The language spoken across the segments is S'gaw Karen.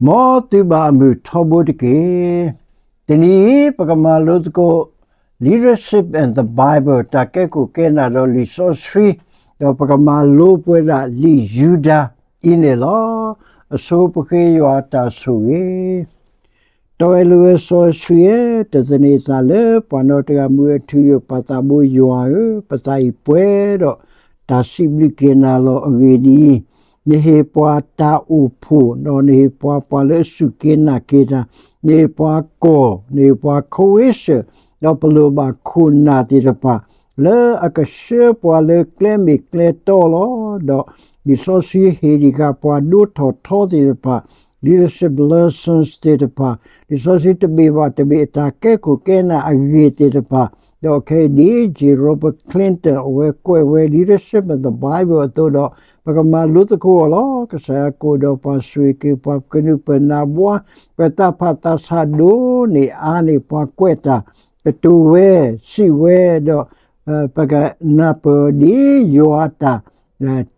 မ်သုဘၣ်အမုာ်ထီဘိတက့ၢ်. တနံၤအံၤ ပကမၤလိသကိး Leadership and the Bible တၢ်ကဲခိၣ်ကဲနၢ်ဒီးလံာ်စီဆှံ, ဒီးပကမၤလိပဝဲဒၣ်လံာ်ယူဒၤအံၤန့ၣ်လီၤ. အဆိပဃ့ယွၤတၢ်ဆိၣ်ဂ့ၤ. တီဝဲလိၤဝဲစီဆှံဧၢ, တသန့ၤသးလၢပှၤနီတဂၤမူအထူအယိာ် ပၢ်သးဘိယွၤဧၢ, ပသးအံၤပှဲၤဒီးတၢ်စံးဘျုးက့ၤနၤလီၤ. အဂ့ၢ်ဒ်အံၤ, နဟ့ၣ်ပှၤတၢ်အိၣ်ဖှိၣ်, ဒီးနဟ့ၣ်ပှၤပှၤလၢအစူၢ်က့ၤနာ်က့ၤတၢ်, နဟ့ၣ်ပှၤကီၢ်, နဟ့ၣ်ပှၤ convention, ဒီးပလိၣ်ဘၣ်ခိၣ်နၢ်သ့ၣ်တဖၣ် လၢအကဆှၢပှၤလၢကျဲမ့ၢ်ကျဲတီလီၤ. ဒီးလံာ်စီဆှံဟ့ၣ်ဒံးဃာ်ပှၤဒိထီၣ်ထီသ့ၣ်တဖၣ်, leadership lessons သ့ၣ်တဖၣ်, လံာ်စီဆှံတဘ့ၣ်ဘၣ်တဘ့ၣ်အတၢ်ကဲခိၣ်ကဲနၢ်အဂ့ၢ်သ့ၣ်တဖၣ်, ဒီးခဲအံၤဒ် J Robert Clinton အဝဲကွဲးဝဲ Leadership of the Bible အသိးဒီး ပကမၤလိသကိးအီၤလီၤ. ကစၢ်ယွၤကအိၣ်ဒီးပှၤ ဆိၣ်ဂ့ၤက့ၤပှၤ ပကနုာ်ပၢၢ်နၢ်ဘှါ, ပသးဖးသးဆးဒိၣ်န့ၢ်အါန့ၢ်ပှၤကွဲးတၢ်, ကတိၤဝဲ, စံးဝဲဒီး ပကနၢ်ပၢၢ်ဒ်ယွၤအတၢ်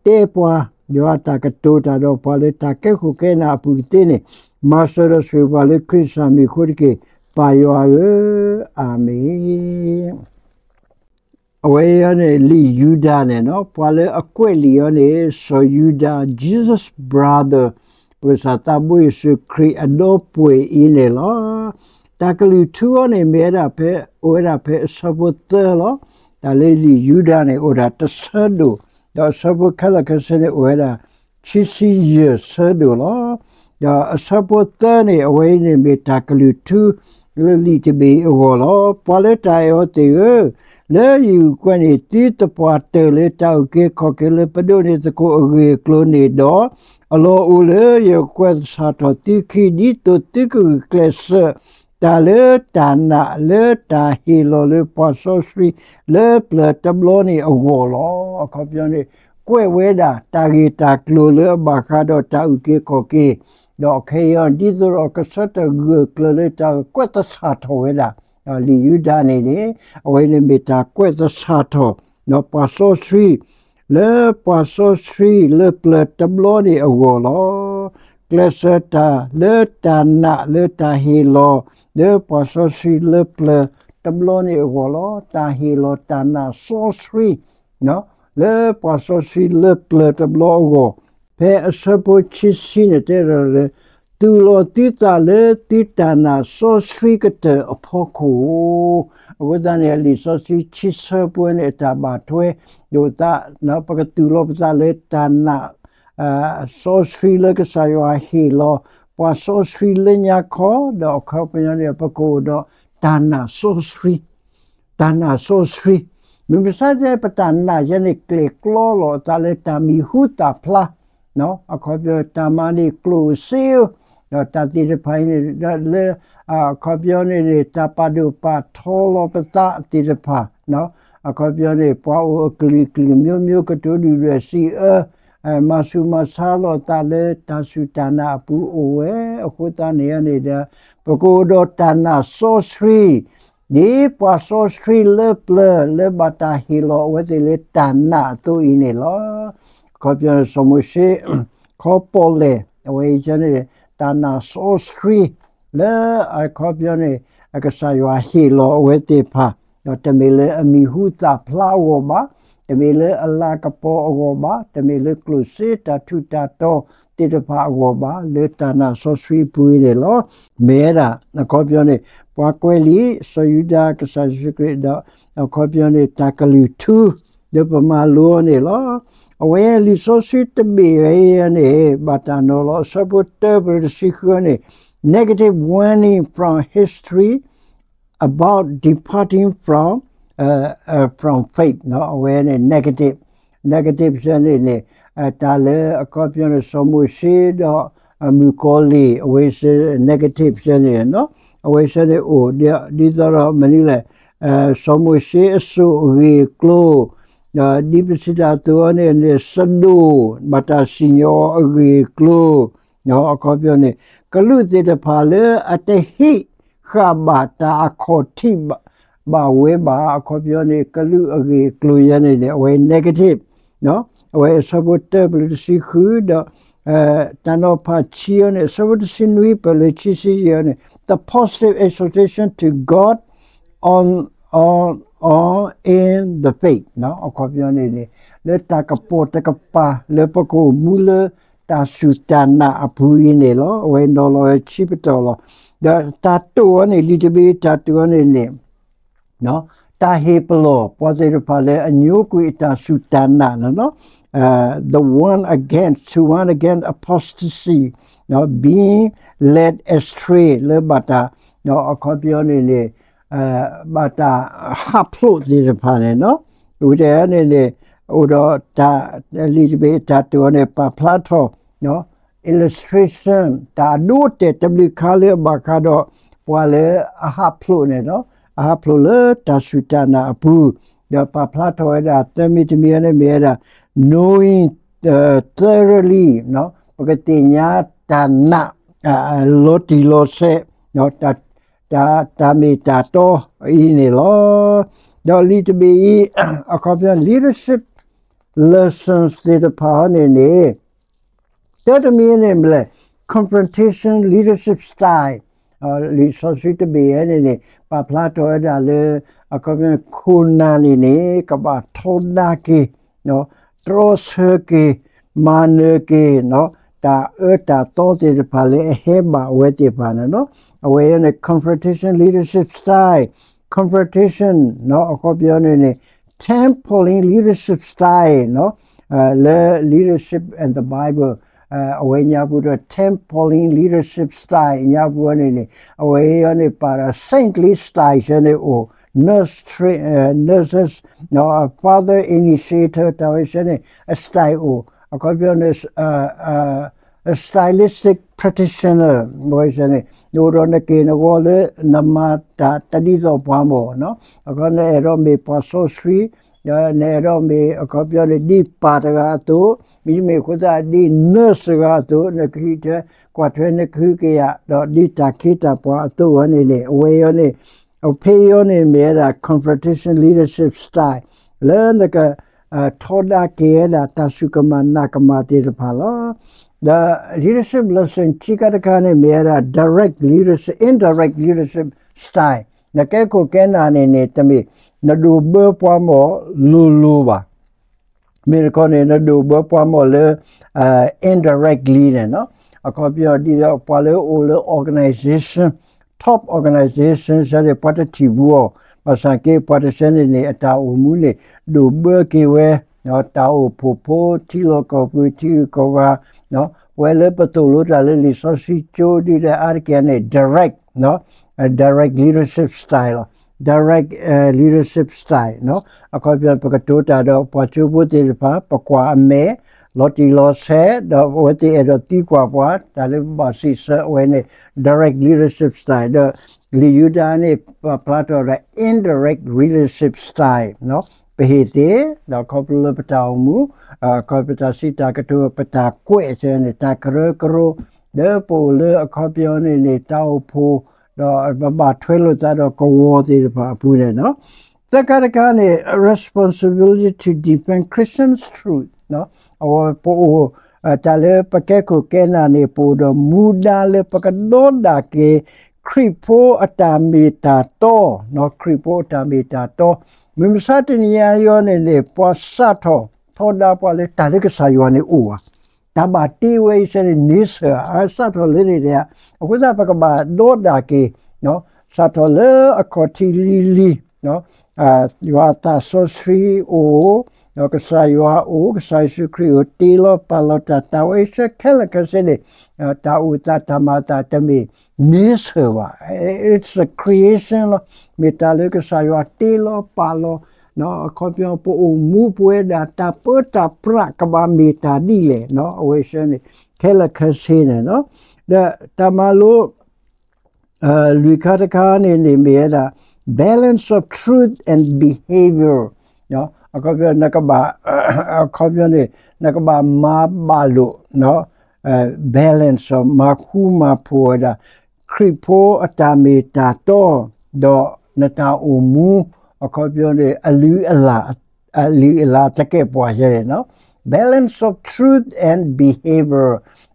တဲပှၤ, ယွၤအတၢ်ကတိၤတၢ်ဒီးပှၤလၢတၢ်ကဲခိၣ်ကဲနၢ်အပူၤကသ့န့ၣ်, မၤစၢၤဒီးဆိၣ်ဂ့ၤပှၤလၢခရံာ်ကစၢ်မံၤအဃိတက့ၢ်, ပၢ်ယွၤဧၢ, အၤမ့ၣ်. အဝဲအံၤန့ၣ် လံာ်ယူဒၤန့ၣ် ပှၤလၢအကွဲးလံာ်အံၤန့ၣ် စီၤယူဒၤ Jesus brother ပကစၢ်သးဘိယ့ၣ်ၡူးခရံာ်အဒီပုၢ်ဝဲၢ်အံၤန့ၣ်လီၤ. တၢ်ကလုၢ်ထူအံၤန့ၣ် မ့ၢ်ဝဲဒၣ်ဖဲ အိၣ်ဝဲဒၣ်ဖဲအဆၢဖိသၢလီၤ. တၢ်လၢလံာ်ယူဒၤန့ၣ် အိၣ်ဒၣ်တဆၢဒိၣ်, ဒီးအဆၢဖိခဲလၢာ်ခဲဆ့န့ၣ် အိၣ်ဝဲဒၣ် ခံဆံယဲၢ်ဆၢဒိၣ်လီၤ. ဒီးအဆၢဖိသၢန့ၣ် အဝဲအံၤန့ၣ်မ့ၢ်တၢ်ကလုၢ်ထူ လၢလံာ်တဘ့ၣ်အဂီၢ်လီၤ. ပှၤလၢတၢ်အဲၣ်အီၤသ့ၣ်ဧၢ, လၢယဂုာ်ကွဲးန့ၢ်သုသပှၢ်တၢၢ်လၢတၢ်အုၣ်က့ၤခီၣ်က့ၤလၢပဒိးန့ၢ်သကိးအဂ့ၢ်အကျိၤန့ၣ်ဒီး, အလီၢ်အိၣ်လၢယကွဲးသဆၣ်ထီၣ်သုခံ ဒ်သိးသုကဂုာ်ကျဲးစၢး တၢ်လၢတၢ်နာ်လၢတၢ်ဟ့ၣ်လီၤလၢပှၤစီဆှံလၢပျၢၤတဘျီန့ၣ်အဂီၢ်လီၤ. အခီပညီန့ၣ် ကွဲးဝဲဒၣ်တၢ်ဂ့ၢ်တၢ်ကျိၤလၢအဘၣ်ဃးဒီးတၢ်အုၣ်က့ၤခီၣ်က့ၤ, ဒီးခဲအံၤ ဒ်သိးဒီးကဆၢထၢၣ်ဂၢၢ်ကျၢၤလၢတၢ်ကွဲးသဆၣ်ထီၣ်ဝဲဒၣ်, လံာ်ယူဒၤန့ၣ်န့ၣ် အဝဲန့ၣ်မ့ၢ်တၢ်ကွဲးသဆၣ်ထီၣ် ဒီးပှၤစီဆှံ လၢပှၤစီဆှံလၢပျၢၤတဘျီန့ၣ်အဂီၢ်လီၤ. ကျဲးစၢးတၢ်လၢတၢ်နာ်လၢတၢ်ဟ့ၣ်လီၤ လၢပှၤစီဆှံလၢပျၢၤတဘျီန့ၣ်အဂီၢ်လီၤ. တၢ်ဟ့ၣ်လီၤတၢ်နာ်စီဆှံ လၢပှၤစီဆှံလၢပျၢၤတဘျီအဂီၢ်, ဖဲအဆၢဖိခံဆံန့ၣ်တဲဒီး သူၣ်လီၤသုသးလၢသုတၢ်နာ်စီဆှံကတၢၢ်အဖီခိၣ်, အဃိသတးန့ၣ် လံာ်စီဆှံခံဆၢဖိန့ၣ် အတၢ်ဘၣ်ထွဲဒိၣ်သး, ပကသူၣ်လီၤပသးလၢတၢ်နာ် စီဆှံလၢကစၢ်ယွၤဟ့ၣ်လီၤ ပှၤစီဆှံလၢညါခီ, ဒီးအခီပညီန့ၣ် ပကအိၣ်ဒီးတၢ်နာ်စီဆှံ တၢ်နာ်စီဆှံ, မ့ၢ်မဆါတနံၤ ပတၢ်နာ်ယဲန့ၣ် ကျဲၤကျီလီၤအသးလၢတၢ်မံၤဟူသၣ်ဖျါ, အခီပညီ တၢ်မၤန့ၢ်ကျိၣ်စ့ဧိၤ, ဒီးတၢ်သ့ၣ်တဖၣ်အံၤန့ၣ် လၢ အခီပညီန့ၣ်န့ၣ် တၢ်ပာ်ဒိၣ်ပာ်ထီလီၤပသးသ့ၣ်တဖၣ်, အခီပညီန့ၣ် ပှၤအိၣ်အကလုာ်ကလုာ်မျိုးမျိုး ကတိၤဒုၣ်ဒွဲၣ်စံးအၢ, မၤဆူၣ်မၤဆါလီၤအသးလၢတၢ်စူၢ်တၢ်နာ်အပူၤအိၣ်ဝဲ, အဃိသတးန့ၣ်န့ၣ်ဒီး ပကအိၣ်ဒီးတၢ်နာ်စီဆှံ ဒ်ပှၤစီဆှံလၢပျၢၤလၢဘၣ်တၢ်ဟ့ၣ်လီၤအဝဲသ့ၣ်လၢတၢ်နာ်အသိးအံၤန့ၣ်လီၤ. အခီပညီန့ၣ် စီၤမိၤၡ့, ခီပီၣ်လဲၣ်, အဝဲအံၤန့ၣ် တၢ်နာ်စီဆှံ လၢအခီပညီန့ၣ် အကစၢ်ယွၤဟ့ၣ်လီၤအဝဲသ့ၣ်တဖၣ်, ဒီးတမ့ၢ်လၢအမံၤဟူသၣ်ဖျါအဂီၢ်ဘၣ်, တမ့ၢ်လၢအလၤကပီၤအဂီၢ်ဘၣ်, တမ့ၢ်လၢကျိၣ်စ့တၢ်ထူးတၢ်တီၤသ့ၣ်တဖၣ်အဂီၢ်ဘၣ်, လၢတၢ်နာ်စီဆှံအပူၤအံၤန့ၣ်လီၤ. မ့ၢ်ဝဲဒၣ် အခီပညီန့ၣ် ပှၤကွဲးလံာ် စီၤယူဒၤ ကစၢ်ယ့ၣ်ၡူးခရံာ်ဒီး အခီပညီန့ၣ် တၢ်ကလုၢ်ထူ လၢပမၤလိအီၤန့ၣ်လီၤ. အဝဲလံာ်စီဆှံတဘ့ၣ်ဝဲအံၤန့ၣ် ဘၣ်တၢ်နီၤလီၤ အဆၢဖိတၢပတၢတဆံဃုန့ၣ် negative warning from history about departing from, from faith အဝဲန့ၣ် negative, negative ဆၢန့ၣ်န့ၣ် တၢ်လၢအခီပညီန့ၣ် စီၤမိၤၡ့ဒီး မုၣ်ကီၤလံၢ် အဝဲဆၢ negative ဆၢန့ၣ်, အဝဲဆၢန့ၣ်အိၣ် ဒ်သိးဒီးမနုၤလဲၣ်, စီၤမိၤၡ့အစိၣ်အဂ့ၢ်အကျိၤ, ဒ်ပစံးတၢ်အသိးန့ၣ်န့ၣ် စဒိၣ် ဘၣ်တၢ်စံၣ်ညီၣ်အီၤအဂ့ၢ်အကျိၤ, အခီပညီန့ၣ် ကလူးသ့ၣ်တဖၣ်လၢအတဟ့ၣ်ဃာ်ဘၣ်တၢ်အခီၣ်ထံးဘၣ်ဝဲဘၣ်, အခီပညီန့ၣ် ကလူးအဂ့ၢ်အကျိၤယဲန့ၣ်န့ၣ် အဝဲ negative, အဝဲအဆၢဖိတၢပတၢတဆံဃုဒီး တၢ်နီၤဖးဆံအံၤန့ၣ် အဆၢဖိတဆံနွံ ပၢၢ်လၢခံဆံယဲၢ်န့ၣ် the positive exhortation to God on, on, on in the faith အခီပညီန့ၣ်န့ၣ် လၢတၢ်ကပီၤတကပၤ လၢပကအိၣ်မူလၢတၢ်စူၢ်တၢ်နာ်အပူၤအံၤန့ၣ်လီၤ. အဝဲနီၤလီၤဝဲဆံပတီၢ်လီၤ. ဒီးတၢ်တိာ်အီၤန့ၣ် လံာ်တဘ့ၣ်တၢ်တိာ်အီၤန့ၣ်န့ၣ် တၢ်ဟ့ၣ်ပလီၢ်ပှၤသ့ၣ်တဖၣ်လၢအညိကွံာ်အတၢ်စူၢ်တၢ်နာ်န့ၣ်လီၤ. The one against, to one against apostasy, being led astray လၢဘၣ်တၢ် အခီပညီန့ၣ်န့ၣ် ဘၣ်တၢ်ဟးဖျိးသ့ၣ်တဖၣ်န့ၣ်လီၤ. ဝံၤတဲန့ၣ်န့ၣ် အိၣ်ဒီးတၢ်လံာ်တဘ့ၣ်တၢ်တိာ်အီၤန့ၣ် ပာ်ဖျါထီၣ် illustration တၢ်အဒိအတဲာ်တဘျုးခါလၢအဘၣ်ဃးဒီး ပှၤလၢအဟးဖျိးန့ၣ်လီၤ. အဟးဖျိးလၢတၢ်စူၢ်တၢ်နာ်အပူၤ, ဒီးပာ်ဖျါထီၣ်ဝဲဒၣ် သၢမံၤတမံၤအံၤန့ၣ်မ့ၢ်ဝဲဒၣ် knowing thoroughly ပကသ့ၣ်ညါတၢ်နာ် လီၤတံၢ်လီၤဆဲး တၢ်မ့ၢ်တၢ်တီအံၤန့ၣ်လီၤ. ဒီးလံာ်တဘ့ၣ်အံၤ အခီပညီ leadership lessons သ့ၣ်တဖၣ်အံၤန့ၣ်န့ၣ် တၢ်တမံၤန့ၣ်မ့ၢ်လဲၣ် confrontation leadership style လံာ်စီဆှံတဘ့ၣ်အံၤန့ၣ်န့ၣ် ပာ်ဖျါထီၣ်ဝဲဒၣ်လၢ အခီပညီ ခိၣ်နၢ်န့ၣ်န့ၣ် ကဘၣ်ထီဒါက့ၤ တြီဆၢက့ၤ မၤနၢၤက့ၤ တၢ်အၢတၢ်သီသ့ၣ်တဖၣ်လၢအဟဲဘၣ်အဝဲသ့ၣ်တဖၣ်န့ၣ်လီၤ. အဝဲအံၤန့ၣ် confrontation leadership style, confrontation အခီပညီန့ၣ်န့ၣ် temple leadership style လၢ leadership and the Bible အဝဲညါပူၤဒီး temple leadership style ညါပူၤန့ၣ်န့ၣ် အဝဲအံၤန့ၣ် ပာ်ဒီး saintly style ဆၢန့ၣ်အိၣ် nurse train, nurses, father initiator တၢ်ဝဲဆၢန့ၣ် အ style အိၣ် အခီပညီန့ၣ် stylistic practitioner ဝဲဆၢန့ၣ် နအိၣ်ဒီးနက့ၢ်နဂီၤလၢ နမၤတၢ်တဒ်သိးပှၤမၢ် အခီပညီ နအဲၣ်ဒိးမ့ၢ်ပှၤစီဆှံ ဒီးနအဲၣ်ဒိးမ့ၢ် အခီပညီန့ၣ် ဒ်ပၢ်တဂၤအသိး မ့တမ့ၢ်အဃိသတး ဒ် nurse တဂၤအသိး နကဟုၣ်ထွဲ ကွၢ်ထွဲနကဟုကယာ် ဒီးဒ်တၢ်ခ့တၢ်ပှၤအသိးအဝဲန့ၣ်န့ၣ် အဝဲအံၤန့ၣ် အဖဲအံၤန့ၣ်မ့ၢ်ဝဲဒၣ် confrontation leadership style လၢနက ထီဒါက့ၤဝဲဒၣ်တၢ်စူၢ်ကမၣ်နာ်ကမၣ်သ့ၣ်တဖၣ်လီၤ. ဒီး leadership lesson ခံခါတခါန့ၣ်မ့ၢ်ဝဲဒၣ် direct leadership, indirect leadership style နကဲခိၣ်ကဲနၢ်န့ၣ်န့ၣ် တမ့ၢ် နဒိၣ်ဘၢပှၤမၢ်လိၤလိၤဘၣ် မ့ၢ်တခီန့ၣ် နဒိၣ်ဘၢပှၤမၢ်လၢ indirectly န့ၣ်လီၤ. အခီပညီဒ်သိးပှၤလၢအိၣ်လၢ organization, top organization ဆၢန့ၣ် ပှၤတထံၣ်ဘူးအီၤ, ဘၣ်ဆၣ်က့ ပှၤတဆၢန့ၣ်န့ၣ် အတၢ်အိၣ်မူန့ၣ် ဒိၣ်ဘၢက့ၤဝဲ တၢ်အိၣ်ဖှိၣ်ဖိ ထံလီၢ်ကီၢ်ပူၤ ထံဂုၤကီၢ်ဂၤ ပဝဲလၢပသိၣ်လိတၢ်လၢလံာ်စီဆှံကၠိဒ်ဒီးအါတက့ၢ်န့ၣ် direct, direct leadership style လီၤ. Direct leadership style အခီပညီ ပကတိၤတၢ်ဒီးပှၤကၠိဖိသ့ၣ်တဖၣ် ပကွၢ်အမဲာ် လီၤတံၢ်လီၤဆဲး ဒီးအဝဲသ့ၣ်အဲၣ်ဒိးသံကွၢ်ပှၤ တၢ်လၢပဘၣ်စံးဆၢအဝဲန့ၣ် direct leadership style ဒီး လံာ်ယူဒၤန့ၣ် ပာ်ဖျါထီၣ်ဒီး indirect leadership style ပဟ့ၣ်သ့ ဒီးခီဖျိလၢပတၢ်အိၣ်မူ ခီဖျိပတၢ်စံးတၢ်ကတိၤ ပတၢ်ကွဲးဆၢန့ၣ် တၢ်ကရၢကရိ လၢပအိၣ်လၢအခီပညီန့ၣ်န့ၣ် တၢ်အိၣ်ဖှိၣ် ဒီးပဘၣ်ထွဲလိာ်သးဒီးကဝီၤသ့ၣ်တဖၣ်အပူၤန့ၣ်လီၤ. သၢခါတခါန့ၣ် responsibility to defend Christian truth အဝဲပအိၣ် တၢ်လၢပကဲခိၣ်ကဲနၢ်န့ၣ် ပအိၣ်ဒီးမူဒါလၢပကဒီဒၣ်က့ၤ ခရံာ်ဖိအတၢ်မ့ၢ်တၢ်တီ, ခရံာ်ဖိအတၢ်မ့ၢ်တၢ်တီ, မုၢ်မဆါတနံၤအံၤန့ၣ်န့ၣ် ပှၤစးထီၣ်ထီဒါပှၤလၢတၢ်လၢကစၢ်ယွၤန့ၣ်အိၣ်ဧါ, တၢ်ဘၣ်တ့ဝဲအံၤဆၢန့ၣ် န့ဆၢၣ် စးထီၣ်လၢန့ၣ်န့ၣ်, အဃိသတးပကဘၣ်ဒီဒၣ်က့ၤ စးထီၣ်လၢအခီၣ်ထံးလံၤလံၤ ယွၤအသးစီဆှံအိၣ်, ဒီးကစၢ်ယွၤအိၣ်, ကစၢ်ယ့ၣ်ၡူးခရံာ်အိၣ်, တ့လီၤပာ်လီၤတၢ်, တၢ်ဝဲအံၤဆၢခဲလၢာ်ခဲဆ့န့ၣ်, တၢ်အိၣ်သးတၢ်မၤအသးတမ့ၢ်န့ဆၢၣ်ဘၣ်. It's a creation လီၤ. မ့ၢ်တၢ်လၢကစၢ်ယွၤတ့လီၤပာ်လီၤ, အခီပညီပအိၣ်မူပဝဲဒၣ် တၢ်ပၢတၢ်ပြးကဘၣ်မ့ၢ်တၢ်ဒ်လဲၣ်, အဝဲဆၢန့ၣ် ခဲလၢာ်ခဲဆ့န့ၣ်လီၤ. ဒီးတၢ်မၤလိ လွံၢ်ခါတခါန့ၣ်န့ၣ်မ့ၢ်ဝဲဒၣ် balance of truth and behavior အခီပညီ နကဘၣ် အခီပညီန့ၣ် နကဘၣ်မၤဘၣ်လိာ် balance မၤဃူမၤဖိးဝဲဒၣ် ခရံာ်ဖိအတၢ်မ့ၢ်တၢ်တီ ဒီးနတၢ်အိၣ်မူ အခီပညီန့ၣ် အလုၢ်အလၢ် အလုၢ်အလၢ်တကဲာ်ပှၤယဲန့ၣ်လီၤ. balance of truth and behavior,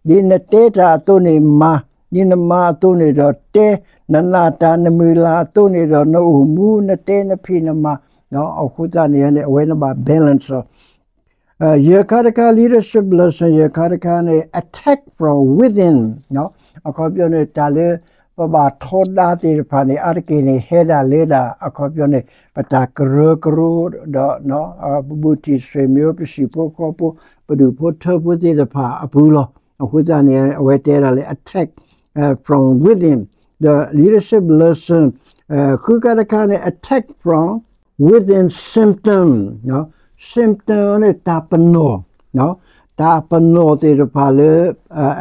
ဒ်နတဲတၢ်အသိးန့ၣ်မၤ, ဒ်နမၤအသိးန့ၣ်ဒီးတဲ, နနာ်တၢ်နမုၢ်လၢ်အသိးန့ၣ်ဒီး နအိၣ်မူ နတဲနဖံးနမၤ, အဃိသတးန့ၣ်န့ၣ် အဝဲန့ၣ်ဘၣ် balance လီၤ. ယဲၢ်ခါတခါ leadership lesson ယဲၢ်ခါတခါန့ၣ် attack from within, အခီပညီန့ၣ် တၢ်လၢပဘၣ်ထီဒါသ့ၣ်တဖၣ်န့ၣ် အါတက့ၢ်န့ၣ် ဟဲဒၣ်လၢဒၣ် အခီပညီန့ၣ် ပတၢ်ကရၢကရိဒီး ပဘူးတံၢ်ဆွေမျိုး ပဟံၣ်ဖိဃီဖိ ပဒူၣ်ဖိထၢဖိသ့ၣ်တဖၣ်အပူၤလီၤ. အဃိသတးန့ၣ် အဝဲတဲဒၣ်လၢ attack from within, the leadership lesson ဃုခါတခါန့ၣ် attack from within symptom, symptom န့ၣ် တၢ်ပနီၣ်, တၢ်ပနီၣ်သ့ၣ်တဖၣ်လၢ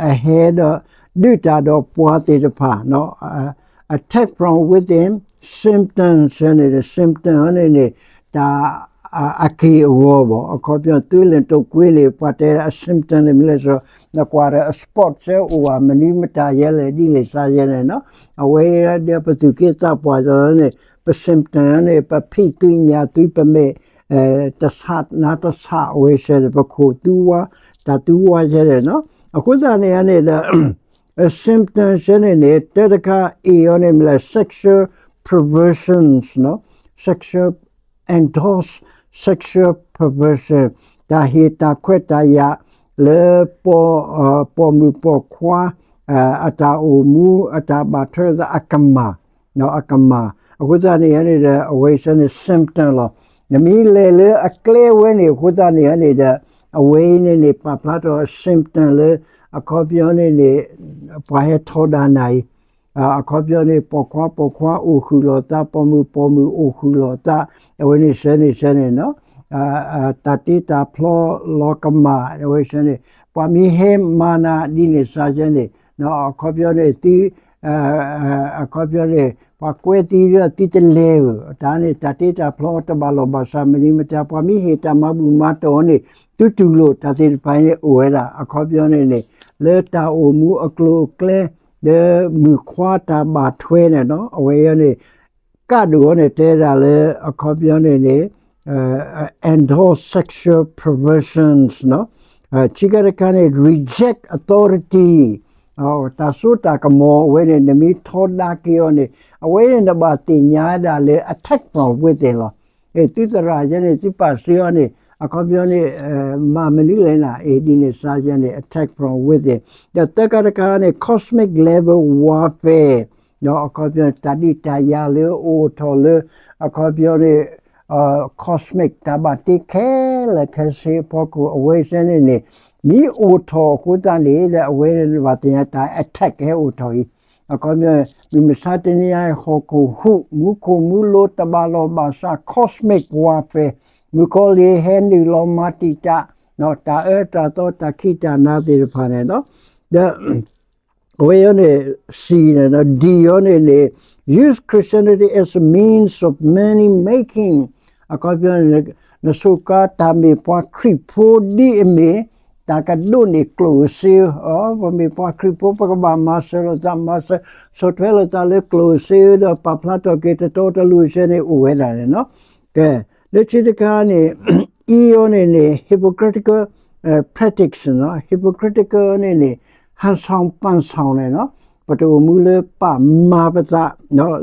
အဟဲဒီး ဒုးတၢ်ဒီးပှၤသ့ၣ်တဖၣ်, attack from within symptom န့ၣ် symptom န့ၣ်န့ၣ် တၢ် အက့ၢ်အဂီၤဘၣ်, အခီပညီ သွေးလွန်တုပ်ကွေးန့ၣ် ပှၤတဲအ symptom န့ၣ်မ့ၢ်လဲၣ်, နကွၢ်ဒီးအ spot စဲအိၣ်ဘၣ် မနုၤမတၤယဲလဲၣ် ဒ်န့ၣ်စ့ၢ်ကီးန့ၣ်, အဝဲဒီးပသူၣ်က့သးပှၢ်ဒီးန့ၣ် ပ symptom န့ၣ် ပဖံးသွံၣ်ညၣ်သွံၣ် ပမဲာ်တဆးနါတဆး အဝဲစ့ၢ်ကီးန့ၣ် ပခိၣ်သူဝါ တၢ်သူဝါစ့ၢ်ကီးန့ၣ်, အဃိသတးန့ၣ်န့ၣ်ဒီး symptom စ့ၢ်ကီးန့ၣ်န့ၣ် တၢတခါ A အီၤန့ၣ်မ့ၢ်လဲၣ် sexual perversions, sexual, endorse sexual perversion, တၢ်ဟ့ၣ်တၢ်ခွဲးတၢ်ယာ်လၢ ပိာ်မုၣ်ပိာ်ခွါ အတၢ်အိၣ်မူ အတၢ်ဘၣ်ထွဲသးအကမၢ်, အကမၢ်, အဃိသတးန့ၣ်န့ၣ်ဒီး အဝဲစ့ၢ်ကီးန့ၣ် symptom လီၤ. နမ့ၢ်လဲၤလၢအကျဲဝဲန့ၣ် အဃိသတးန့ၣ်န့ၣ်ဒီး အဝဲအံၤန့ၣ်န့ၣ် ပာ်ဖျါထီၣ် symptom လၢ အခီပညီန့ၣ်န့ၣ် ပှၤဟဲထီဒါနၤအံၤ, အခီပညီန့ၣ် ပိာ်ခွါပိာ်ခွါအိၣ်ဃုာ်လိာ်သး ပိာ်မုၣ်ပိာ်မုၣ်အိၣ်ဃုာ်လိာ်သး, အဝဲန့ၣ်စ့ၢ်ကီးန့ၣ်စ့ၢ်ကီးန့ၣ် တၢ်တ့တၢ်ဖျီလီၤကမၢ် အဝဲစ့ၢ်ကီးန့ၣ် ပှၤမ့ၢ်ဟဲမၤနၤဒ်န့ၣ်စ့ၢ်ကီးန့ၣ် အခီပညီန့ၣ် သု အခီပညီန့ၣ် ပှၤကွဲသံဒီးသုတလဲၤဧၢ, တၢ်န့ၣ် တၢ်တ့တၢ်ဖျီတဘၣ်လီၢ်ဘၣ်စး မနုၤမတၤ ပှၤမ့ၢ်ဟ့ၣ်တၢ်မၤဘူၣ်မၤတီၢ်န့ၣ် သုတူၢ်လိာ် တၢ်သ့ၣ်တဖၣ်န့ၣ်အိၣ်ဝဲဒၣ် အခီပညီန့ၣ်န့ၣ် လၢတၢ်အိၣ်မူအကျိၤအကျဲ ဒီးမုၣ်ခွါတၢ်ဘၣ်ထွဲန့ၣ် အဝဲအံၤန့ၣ် ကးဒိၣ်အီၤန့ၣ် တဲဒၣ်လၢ အခီပညီန့ၣ်န့ၣ် endorse sexual perversions, ခံခါတခါန့ၣ် reject authority, တၢ်စိတၢ်ကမီၤအဝဲန့ၣ် နမ့ၢ်ထီဒါက့ၤအီၤန့ၣ် အဝဲန့ၣ်နဘၣ်သ့ၣ်ညါဒၣ်လၢ attack from within လီၤ. သုသရၣ်ယဲန့ၣ် သုပာ်စၢၤအီၤန့ၣ် အခီပညီန့ၣ် မၤမနုၤလဲၣ်နၤ ဒ်န့ၣ်စ့ၢ်ကီးန့ၣ် attack from within, ဒီးသၢခါတခါန့ၣ် cosmic level warfare, အခီပညီ တၢ်ဒုးတၢ်ယၤလၢအအိၣ်ထီၣ်လၢ အခီပညီန့ၣ် cosmic တၢ်ဘၣ်တ့ခဲလၢာ်ခဲဆ့အဖီခိၣ် အဝဲစ့ၢ်ကီးန့ၣ်န့ၣ် မ့ၢ်အိၣ်ထီၣ်အဃိသတးန့ၣ် အဝဲန့ၣ်ဘၣ်သ့ၣ်ညါတၢ် attack ဟဲအိၣ်ထီၣ်အံၤ, အခီပညီ မုၢ်မဆါတနံၤအံၤ ဟီၣ်ခိၣ်ဟူး မူခိၣ်မူလိၤတဘၣ်လီၢ်ဘၣ်စး cosmic warfare, မုၣ်ကီၤလံၢ်ဟဲနုာ်လီၤမၤတံာ်တာ် တၢ်အၢတၢ်သီတၢ်ခံးတၢ်နၤသ့ၣ်တဖၣ်န့ၣ်လီၤ. ဒီး အဝဲအံၤန့ၣ် စံးန့ၣ် ဒ်အံၤန့ၣ်န့ၣ် use Christianity as a means of money making, အခီပညီန့ၣ် နဆိၣ်ကါတၢ်မ့ၢ်ပှၤခရံာ်ဖိဒ်အမ့ၢ် တၢ်ကဒိးန့ၢ်ကျိၣ်စ့ဧၢ, ပမ့ၢ်ပှၤခရံာ်ဖိ ပကဘၣ်မၤစၢၤလိာ်သး မၤစၢၤဆီၣ်ထွဲလိာ်သးလၢကျိၣ်စ့ဧၢ ဒီးပာ်ဖျါထီၣ်က့ၤတတီတလိၤစ့ၢ်န့ၣ်အိၣ်ဝဲဒၣ်န့ၣ်လီၤ. ကဲ လၢခံတခါန့ၣ် အံၤအီၤန့ၣ်န့ၣ် hypocritical practice, hypocritical န့ၣ်န့ၣ် ဟန်ဆောင်ပန်ဆောင် န့ၣ်လီၤ. ပတအိၣ်မူလၢပာ်မၤပသး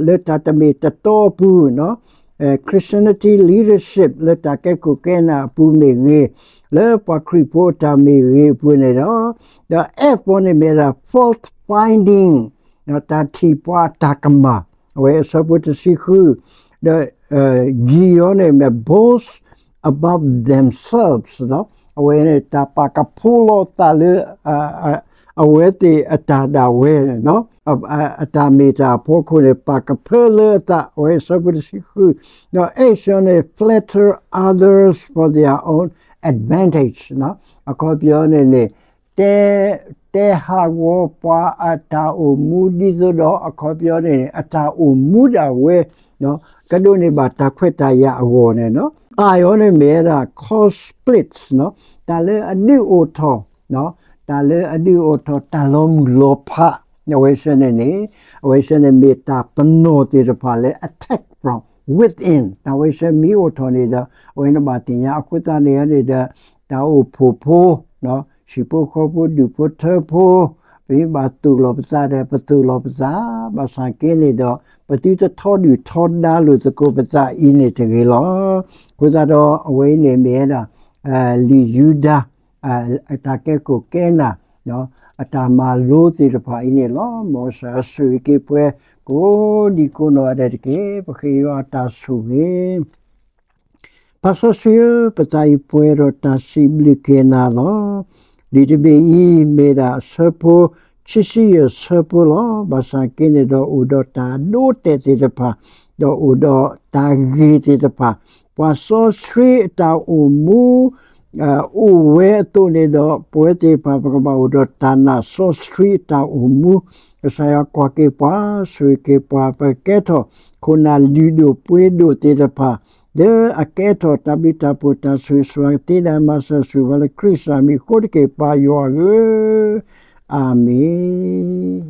လၢတၢ်တမ့ၢ်တတီအပူၤ Christianity leadership လၢတၢ်ကဲခိၣ်ကဲနၢ်အပူၤမ့ၢ်ဂ့ၤ, လၢပှၤခရံာ်ဖိအတၢ်မ့ၢ်ဂ့ၤအပူၤန့ၣ်လီၤ. ဒီး F အီၤန့ၣ်မ့ၢ်ဒၣ် fault finding, တၢ်ထံၣ်ပှၤအတၢ်ကမၣ်, အဝဲအဆၢဖိတဆံဃု, ဒီး G အီၤန့ၣ်မ့ၢ် boast about themselves, အဝဲန့ၣ် တၢ်ပာ်ကဖိလီၤသးလၢ အဝဲသ့ၣ်အတၢ်ဒၣ်ဝဲန့ၣ်လီၤ. အတၢ်မ့ၢ်တၢ်အဖီခိၣ်န့ၣ် ပာ်ကဖၢလၢအသး အဝဲအဆၢဖိတဆံဃု, ဒီး H အီၤန့ၣ် flatter others for their own advantage, အခီပညီန့ၣ်န့ၣ် တဲ တဲဟးဂီၤပှၤအတၢ်အိၣ်မူဒ်သိးဒီး အခီပညီန့ၣ် အတၢ်အိၣ်မူဒၣ်ဝဲ ကဒိးန့ၢ်ဘၣ်တၢ်ခွဲးတၢ်ယာ်အဂီၢ်န့ၣ်လီၤ. I အီၤန့ၣ်မ့ၢ်ဝဲဒၣ် cause splits, တၢ်လၢအဒုးအိၣ်ထီၣ် တၢ်လၢအဒုးအိၣ်ထီၣ် တၢ်လီၤမုၢ်လီၤဖး အဝဲစ့ၢ်န့ၣ်န့ၣ် အဝဲစ့ၢ်န့ၣ်မ့ၢ်တၢ်ပနီၣ်သ့ၣ်တဖၣ်လၢ attack from within, တၢ်ဝဲစ့ၢ်မ့ၢ်အိၣ်ထီၣ်န့ၣ်ဒီး အဝဲန့ၣ်ဘၣ်သ့ၣ်ညါ အဃိသတးန့ၣ်န့ၣ်ဒီး တၢ်အိၣ်ဖှိၣ်ဖိ, ဟံၣ်ဖိဃီဖိ ဒူၣ်ဖိထၢဖိ, ပမ့ၢ်ဘၣ်သိၣ်လီၤပသးဒီး ပသိၣ်လီၤပသး, ဘၣ်ဆၣ်က့န့ၣ်ဒီး ပသုတထီဒုၣ်ထီဒါလိာ်သကိးပသးအံၤန့ၣ်တဂ့ၤလီၤ. အဃိသတးဒီး အဝဲအံၤန့ၣ်မ့ၢ်ဝဲဒၣ် လံာ်ယူဒၤ အတၢ်ကဲခိၣ်ကဲနၢ် အတၢ်မၤလိသ့ၣ်တဖၣ်အံၤန့ၣ်လီၤ. မ်ကစၢ်ယွၤဆိၣ်ဂ့ၤက့ၤပှၤ ကိးဒံကိးနီၢ်ဂၤဒဲးတက့ၢ်. ပဃ့ယွၤအတၢ်ဆိၣ်ဂ့ၤ ပၢ်စီဆှံဧၢ, ပသးအံၤပှဲၤဒီးတၢ်စံးဘျုးက့ၤနၤလီၤ. လံာ်တဘ့ၣ်အံၤ မ့ၢ်ဒၣ်အဆၢဖိ ခံဆံယဲၢ်ဆၢဖိလီၤ. ဘၣ်ဆၣ်က့န့ၣ်ဒီး အိၣ်ဒီးတၢ်အဒိအတဲာ်သ့ၣ်တဖၣ်, ဒီးအိၣ်ဒီးတၢ်ဂ့ၢ်သ့ၣ်တဖၣ်, ပှၤစီဆှံအတၢ်အိၣ်မူ အိၣ်ဝဲအသိးန့ၣ်ဒီး ပဝဲသ့ၣ်တဖၣ် ပကဘၣ်အိၣ်ဒီးတၢ်နာ်စီဆှံအတၢ်အိၣ်မူ, ကစၢ်ယွၤကွၢ်က့ၤပှၤ ဆိၣ်ဂ့ၤက့ၤပှၤ ပကကဲထီၣ် ခိၣ်နၢ်လုၢ်ဒိၣ်ပှ့ၤဒိၣ်သ့ၣ်တဖၣ်, လၢအကဲထီၣ်တၢ်ဘျုးတၢ်ဖှိၣ် တၢ်ဆိၣ်ဂ့ၤဆိၣ်ဝါ ကသ့ဒၣ်မၤစၢၤဆိၣ်ဂ့ၤပှၤ လၢခရံာ်စၢ်မံၤအဃိတက့ၢ် ပၢ်ယွၤဧၢ, အၤမ့ၣ်.